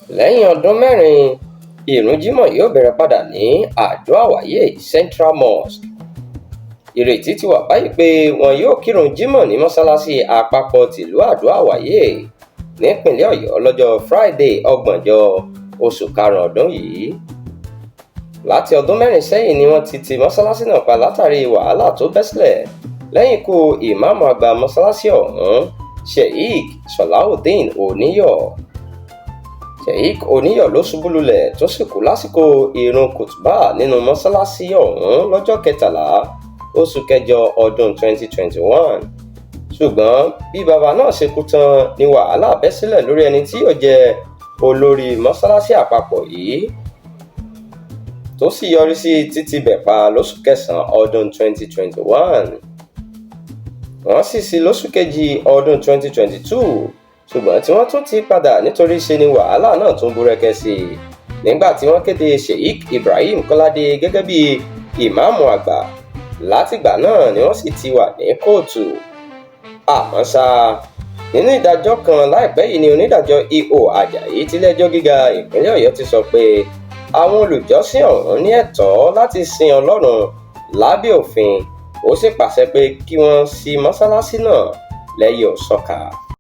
Lẹ́yìn ọdún 4, ìrun Jímọ̀ yóò bẹ̀rẹ̀ padà ní Àdó-Àwáyè Central Mosque. Ìrètí ti wà báyìí pé wọn yóò kírun Jímọ̀ ní mọ́sálásí àpapọ̀ tìlú Àdó-Àwáyè nípìnlẹ̀ Ọ̀yọ́ lọ́jọ́ Friday, 30 oṣù karùn-ún ọdún yìí. Láti ọdún 4 sẹ́yìn ni wọ́n ti ti mọ́sálásí náà pa látàrí wàhálà tó bẹ́ sílẹ̀ lẹ́yìn ikú ìmáàmù àgbà mọ́sálásí ọ̀hún, Sheikh Salaudeen Oníyọ̀. Sheikh Oníyọ̀ ló ṣubú lulẹ̀ tó sì kú lásìkò ìrun kùtùbà nínú mọ́sálásí ọ̀hún lọ́jọ́ 13 oṣù kẹjọ ọdún 2021. Ṣùgbọ́n bí bàbá náà ṣe kú tán ni wàhálà bẹ́ sílẹ̀ lórí ẹni tí yóò jẹ́ olórí mọ́sálásí àpapọ̀ yìí, tó sì yọrí sí títibẹ̀ pa lóṣù kẹsàn-án ọdún 2021. Wọ́n sì sí lóṣù kejì ọdún 2022, ṣùgbọ́n tí wọ́n tún ti padà nítorí ṣe ni wàhálà náà tún búrẹ́kẹ́ sí i nígbà tí wọ́n kéde Sheikh Ibrahim Kọ́ládé gẹ́gẹ́ bí ìmáàmù àgbà. Látìgbà náà ni wọ́n sì ti wà ní kóòtù. Àmọ́ ṣá, nínú ìdájọ́ kan láìpẹ́ yìí ni onídàájọ́ E.O. Ajayi tiléẹjọ́ gíga ìpínlẹ̀ Ọ̀yọ́ ti sọ pé àwọn olùjọ́sìn ọ̀hún ní ẹ̀tọ́ láti sin Ọlọ́run lábẹ́ òfin. Ó sì pàṣẹ pé kí wọ́n ṣí mọ́sálásí náà lẹ́yẹ-ò-sọkà.